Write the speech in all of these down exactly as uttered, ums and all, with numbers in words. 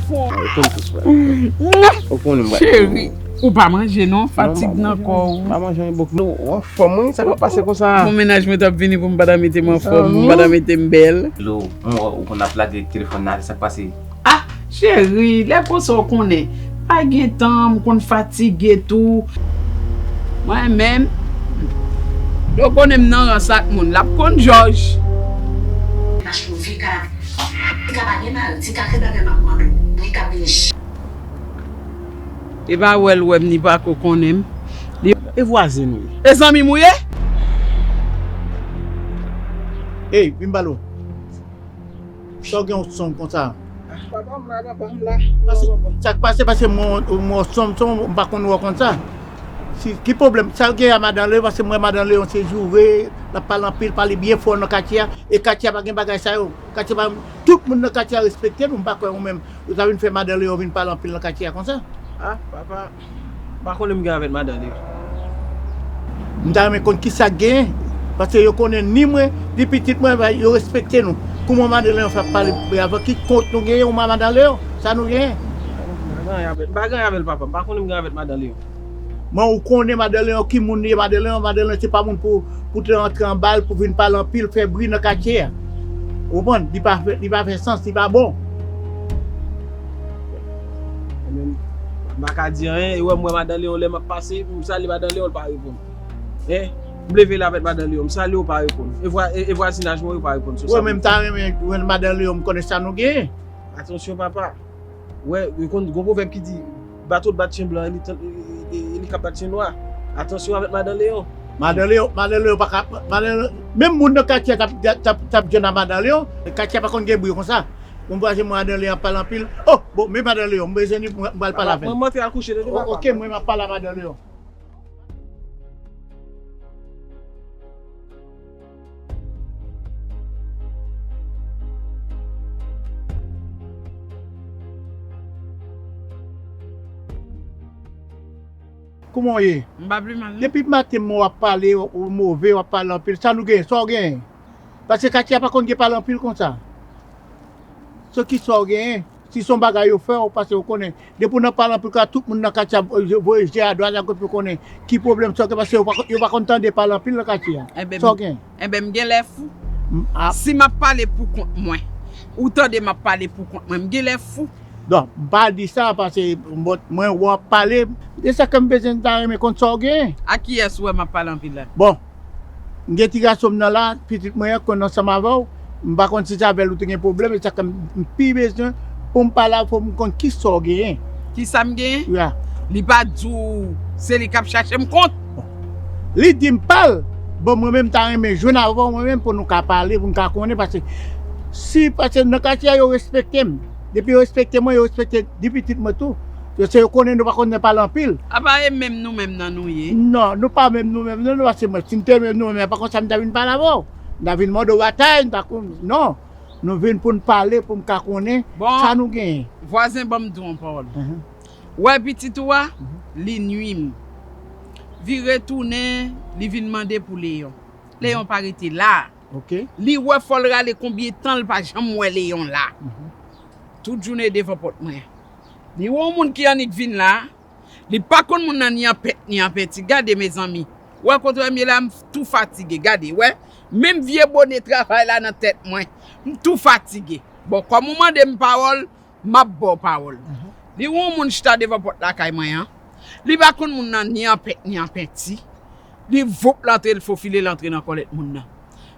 Ou konn tout sa. Ou konnen m pa. Cheri, ou pa manje non, fatig nan kò w. Pa manje, anyen bòk. Non, w anfòm, wi, sa k ap pase konsa? Bon, mennaj mwen t ap vini pou m pa ta mete m anfòm, pou m pa ta mete m bèl. Lo, m wè ou konn ap lage telefòn nan, sa k pase? Ah, cheri, lè konsa w konnen. Pa gen tan, m konn fatige tou. Mwen menm, yo konnen m nan rans ak moun, l ap konn jòj. Mache yon vye kalab. Tika pa gen mari, Tika se bagay m ap mande w. Li ka byen ch-. E pa wè l wè m, li pa ko konnen m. Li... E vwazen nou ye? E zanmi m ou ye? Ey, vin pale w. Sa w gen w sonm konsa? Papa, m la, papa, m la. Pase, sa k pase, pase mwen, mwen sonm, sonm, m pa konn wè w konsa. Si, ki pwoblèm? Sa w gen a madan Leyon, pase mwen madan Leyon se joure, l ap pale anpil, pale byen fò nan katye a. E katye a pa gen bagay sa yo. Katye pa, tout moun nan katye a respekte nou, m pa kwè ou menm. Ou ta vin fè madan Leyon vin pale anpil nan katye a konsa? Ah, papa, m pa konnen m gen avèk madan Leyon. M ta renmen konn kisa k genyen, paske yo konnen ni mwen, ni pitit mwen, yo respekte nou. Kouman madan Leyon fè ap pale, avan ki kont nou genyen, ou madan Leyon, sa nou genyen? M pa gen anyen avè l, m pa gen anyen avè l, papa, m pa konnen m gen avèk madan Leyon. Men ou konnen madan Leyon ki moun li ye, madan Leyon, madan Leyon se pa moun pou, pou te rantre anba l, pou vin pale anpil, fè bri nan katye a. Ou konprann? Li pa fè, li pa fè sans, li pa bon. Mwen menm, m pa ka di anyen, e wè m wè madan Leyon lè m ap pase, m salye madan Leyon, l pa reponn. Hein? M leve la avèk madan Leyon, m salye w, pa reponn. E vwa-, e, e vwazinaj mwen, yo pa reponn sou sa. Ou wè, men m ta renmen jwenn madan Leyon, m konnen sa nou genyen. Atansyon, papa. Wè, yo konn gon pwovèb ki di, bato bat chen blan, e li, e, e, e li k ap bat chen nwa. Atansyon avèk madan Leyon. Madan Leyon, madan Leyon pa ka, madan Leyon, menm moun nan katye a t ap, t ap, t ap jwenn a madan Leyon, katye a pa konn gen bri konsa. Yon vwazen mwen madan Leyon ap pale anpil. Oh, bon, men madan Leyon, m bezwen li, mwen, m pral pale avè l. Mwen, mwen antre al kouche, tande, papa. Ok, mwen, m ap pale a madan Leyon. Kouman w ye? M pa pi mal, non. Depi maten w ap pale, w move, w ap pale anpil. Sa nou genyen? Sa w genyen? Paske katye a pa konn gen pale anpil konsa. Se ki sa w genyen? Si se yon bagay yo fè w, paske w konnen, depi w nan pale anpil, ka tout moun nan katye a voye je a dwat a goch pou konnen ki pwoblèm sa w gen, paske yo pa, yo pa konn tande pale anpil nan katye a. Sa w gen? Enben, m gen lè fou. Si m ap pale pou kont mwen, ou tande m ap pale pou kont mwen, m gen lè fou. Non, m pa di sa, paske mwen, mwen w ap pale, e sa ke m bezwen, m ta renmen konn sa w gen. A kiyès ou wè m ap pale anpil la? Bon, m gen ti gason m nan la, pitit mwen an konn ansanm avè w. M pa konn si se avè l ou te gen pwoblèm, e sa k fè m pi bezwen pou m pale avè w, fò m konn kisa w genyen. Kisa m genyen? Ya. Li pa di w se li k ap chache m kont? Li di m pa l. Bon, mwen menm, m ta renmen jwenn avè w, mwen menm, pou nou ka pale, pou m ka konnen, paske si, paske nan katye a, yo respekte m. Depi yo respekte mwen, yo respekte di pitit mwen tou. Yo se yo konnen nou pa konn nan pale anpil. Apa e menm nou menm nan nou ye? Non, nou pa menm nou menm nan nou, paske mwen, si m te menm nou menm, e pa konsa m ta vin pale avè w. M ta vin mande w batay, m ta konn, non. Nou vin pou n pale, pou m ka konnen sa nou genyen. Bon, vwazen, ban m di w yon pawòl. Wè pitit ou a, li nwi m. Vire tounen, li vin mande pou Leyon. Leyon pa rete la. Li wè fò l rale konbyen tan l pa janm wè Leyon la. Tout jounen devan pòt mwen. Li wè yon moun ki annik vin la. Li pa konn moun nan ni an pent ni an penti. Gade, mezanmi. Wè kote w ye m ye la, m tou fatige. Gade, wè. Menm vye bone travay la nan tèt mwen. M tou fatige. Bon, kòm ou mande m pawòl, m ap ba w pawòl. Li wè yon moun chita devan pòt lakay mwen an. Li pa konn moun nan ni an pent ni an penti. Li voup l antre, l fofile l antre nan kòlèt moun nan.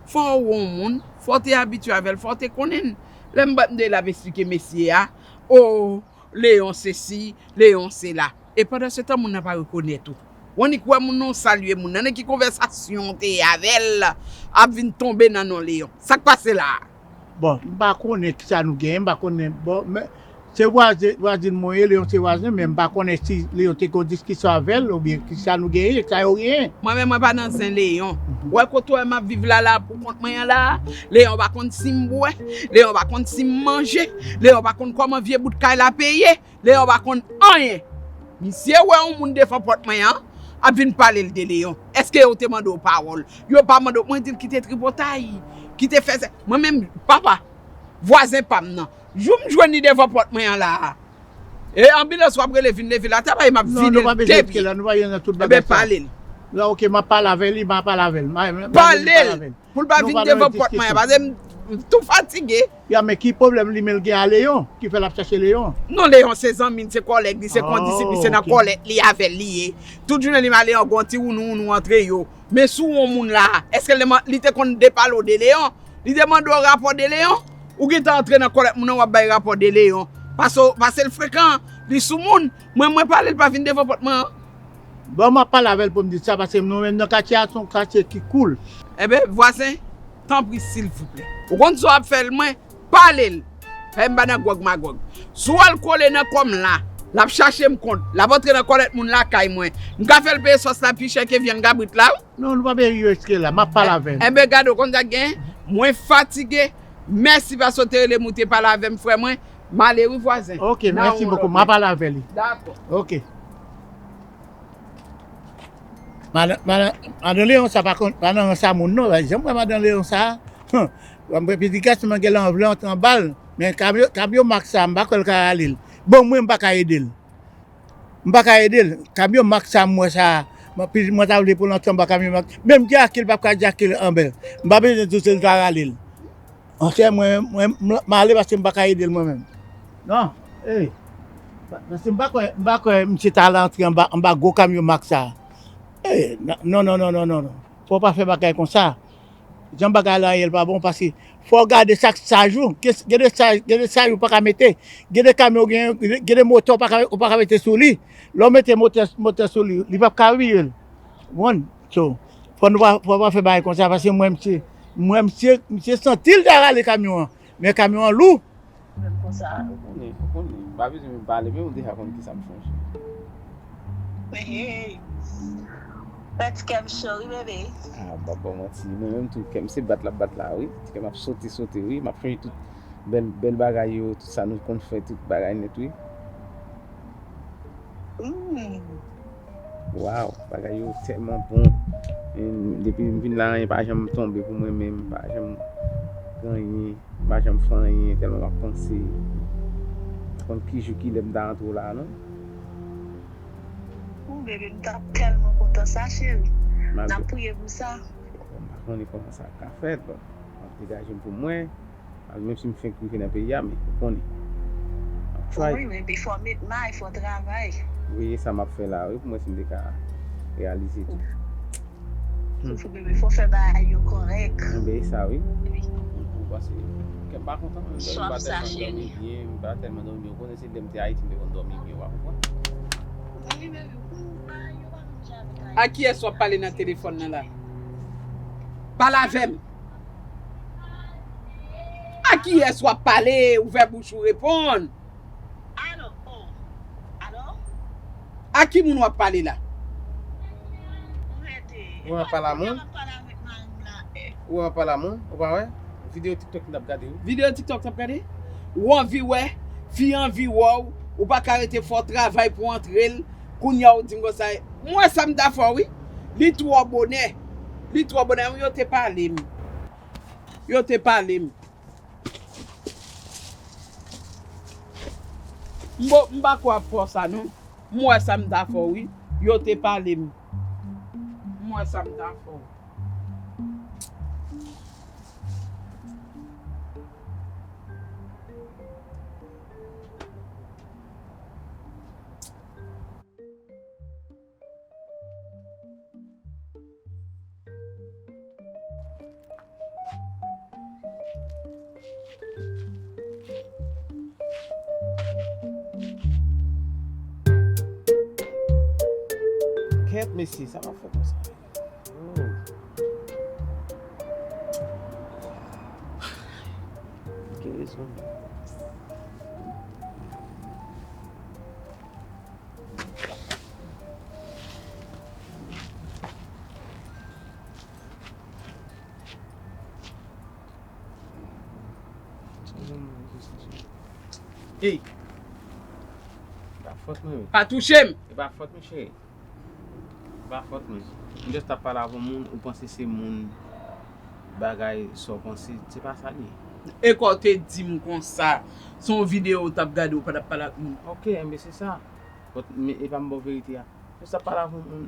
Fò w wè yon moun, fò w te abitye avè l, fò w te konnen l. Lè m bat m de l ap esplike mesye a, o, Leyon sesi, Leyon sela. E pandan se tan, moun nan pa rekonèt ou. W annik wè moun nan, w salye moun nan, nan ki konvèsasyon w te ye avè l, ap vin tonbe nan non Leyon. Sa k pase la a? Bon, m pa konnen kisa nou genyen, m pa konnen. Bon, men, se vwazen, vwazin mwen ye, Leyon se vwazen, men m pa konnen si Leyon te gen yon diskisyon avè l, oubyen kisa nou genyen, sa yo genyen. Mwen menm, mwen pa nan zen Leyon. Wè kote w wè m ap viv la, la, pou kont mwen an la a. Leyon pa konn si m bwè, Leyon pa konn si m manje, Leyon pa konn kòman vye bout kay la peye. Leyon pa konn anyen. Misye wè yon moun devan pòt mwen an, ap vin pale l de Leyon. Èske yo te mande w pawòl? Yo pa mande w. Mwen di l kite tripotay, kite fè sa. Mwen menm, papa, vwazen pa m nan, Jou m jwenn li devan pòt mwen an la a. E anbilans w ap rele vin leve l atè bay m ap vide l depi. Non, nou pa bezwen riske la, nou pa gen nan tout bagay sa. Ebyen pale l. Non, ok, m ap pale avè li, m ap pale avè l. M a- m- Pale l. Pale l. Pou l pa vin devan pòt mwen an, paske m tou fatige. Ya, men ki pwoblèm li menm l gen a Leyon, ki fè l ap chache Leyon? Non, Leyon se zanmi l, se kòlèg li, se kondisip li, se nan kòlèt li avè l li ye. Tout jounen li m a Leyon, gon ti wounou wounou antre yo. Men si w wè yon moun la, èske li te konn depale w de Leyon? Li te mande w rapò de Leyon? Ou gentan antre nan kòlèt moun nan, w ap bay rapò de Leyon. Pase, pase l frekan, li sou moun. Mwen, mwen pale l pa vin devan pòt mwen an. Bon, m ap pale avè l pou m di sa, paske nou menm nan katye a, se yon katye ki cool. Enben, vwazen, tanpri, silvouplè. Ou konn sa w ap fè l, mwen, pale l. Fè m pa nan gwòg magòg. Si w al kole nan kò m la, l ap chache m kont, l ap antre nan kòlèt moun lakay mwen. M ka fè l peye sòs la pi chè ke vyann kabrit la, wi. Non, nou pa bezwen riske la, m ap pale avè l. Enben, gade, w konn sa k gen? Mwen fatige. Mèsi paske w te rele m, ou te pale avè m, frè mwen. M ale wi, vwazen. Ok, mèsi bokou. M a pale avè li. Dakò. Ok. Madan, madan, madan Leyon sa pa konn, pa nan rans a moun non. Janm wè madan Leyon sa. Humm. Pitit gason mwen gen lè anvle antre anba l. Men kamyon, kamyon mak sa, m pa kwè l ka rale l. Bon, mwen, m pa ka ede l. M pa ka ede l. Kamyon mak sa, m wè sa. Mwen, pitit mwen ta vle pou l antre anba kamyon mak. Menm djake l p ap ka djake l anba. M pa bezwen di w se l ta rale l. Anchè, mwen, mwen, m, m ale paske m pa ka ede l mwen menm. Non, ey. Pa-, paske m pa kwè, m pa kwè misye ta al antre anba, anba gwo kamyon mak sa. Ey, non, non, non. Fò w pa fè bagay konsa. Jan bagay la ye, l pa bon, paske fò w gade chak saj ou. Gen, gen de saj, gen de saj ou pa ka mete. Gen de kamyon, gen, gen de motè ou pa ka, ou pa ka mete sou li. Lè w mete motè, motè sou li, li p ap ka vire l. Ou konprann? So, fò nou pa, fò pa fè bagay konsa, paske m wè misye, m wè misye, misye santi l ta rale kamyon an, men kamyon an lou. Menm konsa. Ah, ou konnen, ou konnen. M pa bezwen menm pale, men ou deja konn kisa m chonje. Hey, hey. Pèt kè m cho, wi, bebe. Ah, m p ap ba w manti. Mwen menm tou, kè m se bat l ap bat la, wi. Ti kè m ap sote, sote, wi. M ap chonje tout bèl, bèl bagay yo, tout sa nou konn fè, tout bagay nèt, wi. Mm. Waw, bagay yo tèlman bon. Em, depi m vin la, anyen pa janm tonbe pou mwen menm, pa janm gen anyen, pa janm fè anyen, tèlman m ap panse. M pa konn ki jou, ki lè m ta rantre w la, non. Ou, bebe, m t ap tèlman kontan sa, cheri. N ap priye pou sa. M pa konnen kòman sa ka fèt, bon. M ap degaje m pou mwen. Al, menm si m fenk rive nan peyi a, men ou konnen. M ap try. Wi, men fò met may, fò travay. Wi, e sa m ap fè la, wi, pou mwen si m te ka reyalize tou. Soufri, bebe, fò fè bagay yo kòrèk. Enben, e sa, wi. Wi. Ou pase, kè m pa kontan, menm dòmi m pa tèlman dòmi byen, m pa tèlman dòmi byen. Ou konnen se lè m te Ayiti, m te konn dòmi byen, ou pa konprann? Wi, bebe, pou bagay yo pa menm jan avèk Ayiti. A kiyès w ap pale nan telefòn nan la? Pale avè m. A kiyès w ap pale? Ouvè bouch ou reponn. Alo, oh. Alo? A ki moun w ap pale la? Ou rete. Ou wè m ap pale a moun? Ou wè m ap pale a moun? Ou pa wè? Videyo TikTok m t ap gade, wi. Videyo TikTok w t ap gade? Ou anvi wè? Fi anvi wè w. Ou pa ka rete, fò w travay pou w antre l. Kounye a w di m konsa. M wè sa m ta fè w, wi. Li twò bonè. Li twò bonè. Yo te pale m. Yo te pale m. M bo-, m pa kwè w ap fè w sa, non. M wè sa m ta fè w, wi. Yo te pale m. M wè sa m ta fè w. Kèt, mesye, sa m ap fè konsa? Oh. Gen rezon. Ey! E pa fòt mwen, wi. Pa touche m! E pa fòt mwen, cheri. E pa fòt mwen. M just ap pale avè yon moun, ou panse se moun bagay sa w panse, se pa sa l ye. E kò w te di m konsa, se yon videyo w t ap gade, ou pa t ap pale ak moun. Ok, enben se sa. But, men e pa m ba w verite a. Jis ap pale ak yon moun,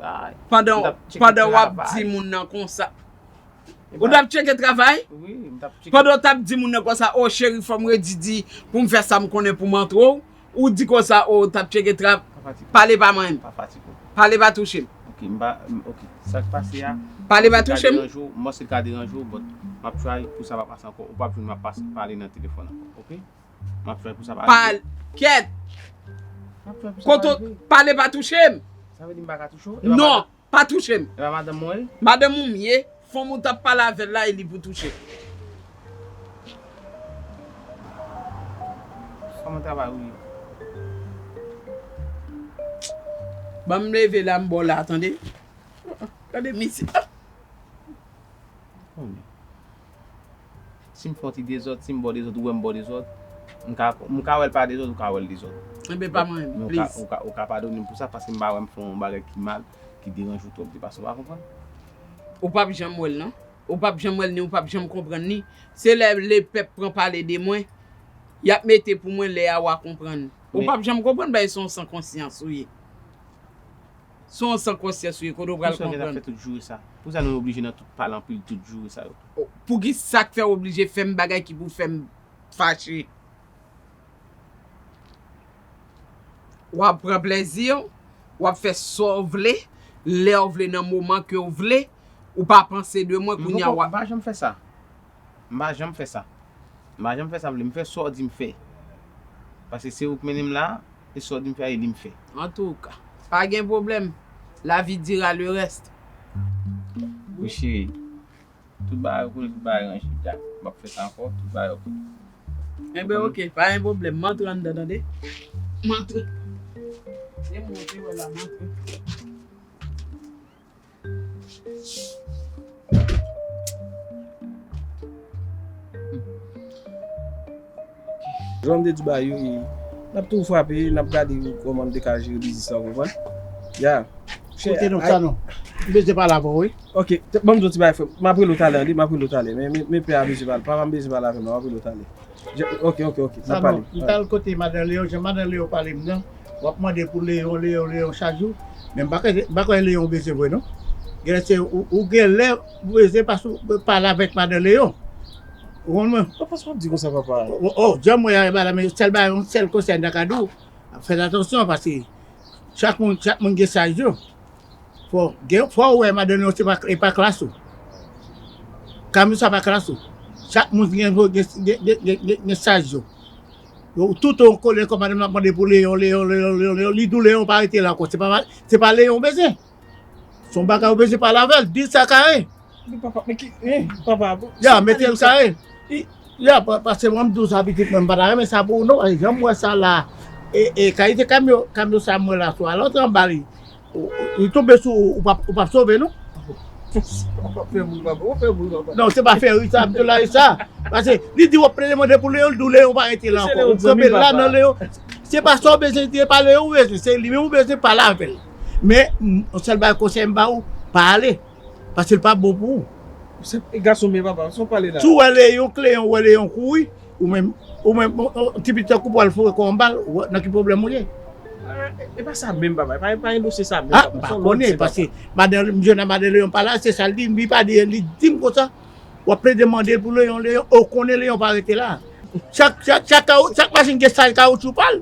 bay. Pandan, pandan w ap di moun nan konsa. Ou t ap tcheke travay? Wi, m t ap tcheke. Pandan w t ap di moun nan konsa, o cheri, fò m redi di pou m fè sa m konnen pou m antre w. Ou di konsa, o, w t ap tcheke trap. Pale pa mwen. Pa fatige w. Pale pa touche m. Ok, m pa, ok. Sa k pase a. Pale pa touche m. M panse l ka deranje w, but m ap try pou sa pa pase ankò. Ou p ap jwenn m ap pale nan telefòn ankò, ok? M ap try pou sa pa rive. Pale. Kèt. M ap try pou sa pa Kote w rive. Pale pa touche m. Sa vle di m pa ka touche w? Non. Pa touche m. E pa madanm mwen ye? Madanm ou m ye, fanm ou t ap pale avè l la, e li pou touche. Fanm an travay ou ye? Ban m leve la, m ba w la, tande? Tande, misye. Konnen. Si m fè yon ti dezòd, si m ba w dezòd, ou wè m ba w dezòd, m ka, m ka wè l pa dezòd, ou ka wè l dezòd. Enben, pa mwen, Men ou ka, please. Ou ka, ou ka padone m pou sa, paske m pa wè m fè yon bagay ki mal, ki deranje w twòp, de fason w pa konprann. Ou p ap janm wè l, non. Ou p ap janm wè l, ni ou p ap janm konprann li. Se lè lepèp pran pale de mwen, y ap mete pou mwen, lè a w a konprann. Ou Men- p ap janm konprann, bay se yon san konsyans ou ye. Se yon san konsyans ou ye, kote w pral Poukisa w gentan konprann. Fè tout joure sa? Poukisa nou oblije nan tout pale anpil tout joure sa yo? Poukisa k fè w oblije fè m bagay ki pou fè m fache? W ap pran plezi w, w ap fè sa w vle, lè w vle, nan moman ke w vle, ou pa panse de mwen, M kounye a poko, w m pa janm fè sa. M pa janm fè sa. M pa janm fè sa m vle. M fè sa w di m fè. Paske se ou k mennen m la, e sa w di m fè a, e li m fè. Antouka, pa gen pwoblèm. La vie dira le reste. Wi cheri. Tout bagay, ou konnen tout bagay ranje, Jack. M ap fè sa ankò, tout bagay ok. Enben, ok, pa gen pwoblèm. M antre anndan, tande? M antre. Se mwen te wè la, m antre. Jan m te di ba yo, e, n ap tou frape, n ap gade kòman n te ka jere biznis la, w konprann? Ya. Kote non, sa non. M bezwen pale avè w, wi. Ok, te- ban m di w ti bagay, frè m. M ap rele w talè, li, m ap rele w talè. Men, men, men pè a bezwen pale, papa m bezwen pale avè m, m ap rele w talè. Je- Ok, ok, ok, n Sa ap pale. non, m t al kote madan Leyon, jan madan Leyon pale m nan, w ap mande pou Leyon, Leyon, Leyon chak jou. Men m pa kwè, m pa kwè Leyon bezwen vre, non. Genlè se ou, ou genlè bezwen pase w pale avèk madan Leyon. Ou konprann mwen? Papa, sa w ap di konsa, papa? O, o, o, jan m wè a, bala, men sèl bagay, yon sèl konsèy m ta ka di w, fè atansyon, paske chak moun, chak moun gen saj yo. Fò, gen, fò w wè madan Leyon se pa, e pa klas ou. Kamyon sa pa klas ou. Chak moun gen, gen, gen, gen, gen, gen, gen saj yo. Yo, tout yon konnen kòm madanm nan ap mande pou Leyon, Leyon, Leyon, Leyon, Leyon. Li di w Leyon pa rete la ankò. Se pa, se pa Leyon w bezwen. Se yon bagay ou bezwen pale avè l. Di l sa kare. Men papa, men ki, eh, papa, bon. Ya, mete l kare. Ya, pa- paske mwen m di w sa pitit mwen, m pa ta renmen sa pou ou non. E jan m wè sa la, e, e kalite kamyon, kamyon sa m wè la, sou al antre anba li. Ou, ou, li tonbe sou ou, ou p ap, ou p ap sove non. Papa, fè moun, papa, ou fè moun, papa. Non, se pa fè ri sa, m di w la ri sa. Paske li di w ap plede mande pou Leyon, li di w Leyon pa rete la Se ankò. Leyon Ou kanpe zanmi, la papa. Nan Leyon. Se pa sa w bezwen, se pa Leyon ou bezwen, se li menm ou bezwen pale avè l. Men, m, yon sèl bagay konsèy m ba ou, pa ale. Paske l pa bon pou ou. Se e gason men papa, sa w pale la? Si w wè Leyon, Kleyon, wè Leyon kouri, ou menm, ou menm, on, on, ti pitit tankou w al foure kò w anba l, ou wè nan ki pwoblèm ou ye. Ah, e, e pa sa menm, papa. E pa, e pa endose sa menm, Ah, papa. m pa Se yon lòt konnen, se, papa. Paske madan m jwenn a madan Leyon pa la, se sa l di, li pa di, li di m konsa. W ap plede mande l pou Leyon, Leyon, ou konnen Leyon pa rete la. Chak, chak, chak, kawo- chak machin gen saj kawotchou pa l.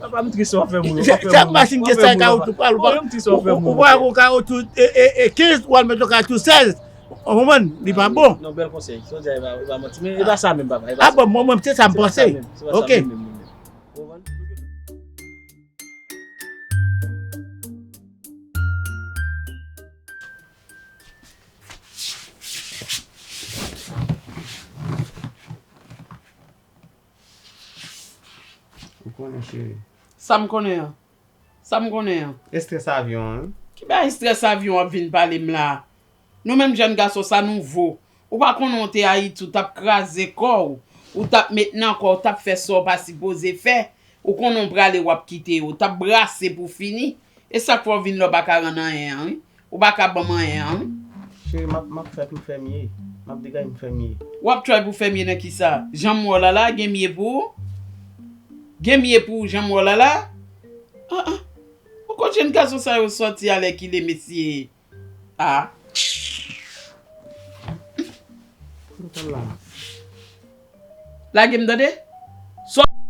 Papa, m tris w ap fè m ri, w Chak, ap fè chak m ri. machin gen saj kawotchou pa l. Ou pa, Ou menm tris w ap fè m ou, ri. ou pa gon kawotchou e, e, e kenz, ou al met yon kawotchou sèz. Ou konprann? Li pa bon. Non, bèl konsèy. Sa w di a, e pa, e pa manti. Men e pa sa menm, papa. E pa Ah sa. Bon, mwen, mwen, se sa m Se pa panse. Sa menm. Se pa sa Ok. Menm, menm, menm, menm. Ou konprann? Ou konnen, cheri. Sa m konnen an. Sa m konnen an. Estrès avyon an, wi. Ki bagay estrès avyon w ap vin pale m la? Nou menm jèn gason, sa nou vo. Ou pa konnen w te Ayiti, w t ap kraze kò w. Ou t ap met nan kò w, w t ap fè sa w pa sipoze fè. Ou konnen w prale, w ap kite yo. W t ap brase pou fini. E sa k fè w vin la, w pa ka rann anyen an, wi. Ou pa ka ban m anyen an, wi. Cheri, m ap, m ap fè pou fè m ye. M M ap degaje m fè mye. W ap try pou fè mye nan kisa? Jan m wè w la la, gen mye pou ou? Gen mye pou ou jan m wè w la la? Ah, ah. Ou konn jan gason sa yo sòti alèkile, mesye? Ah. Kontan la. Lage m tande. Sa w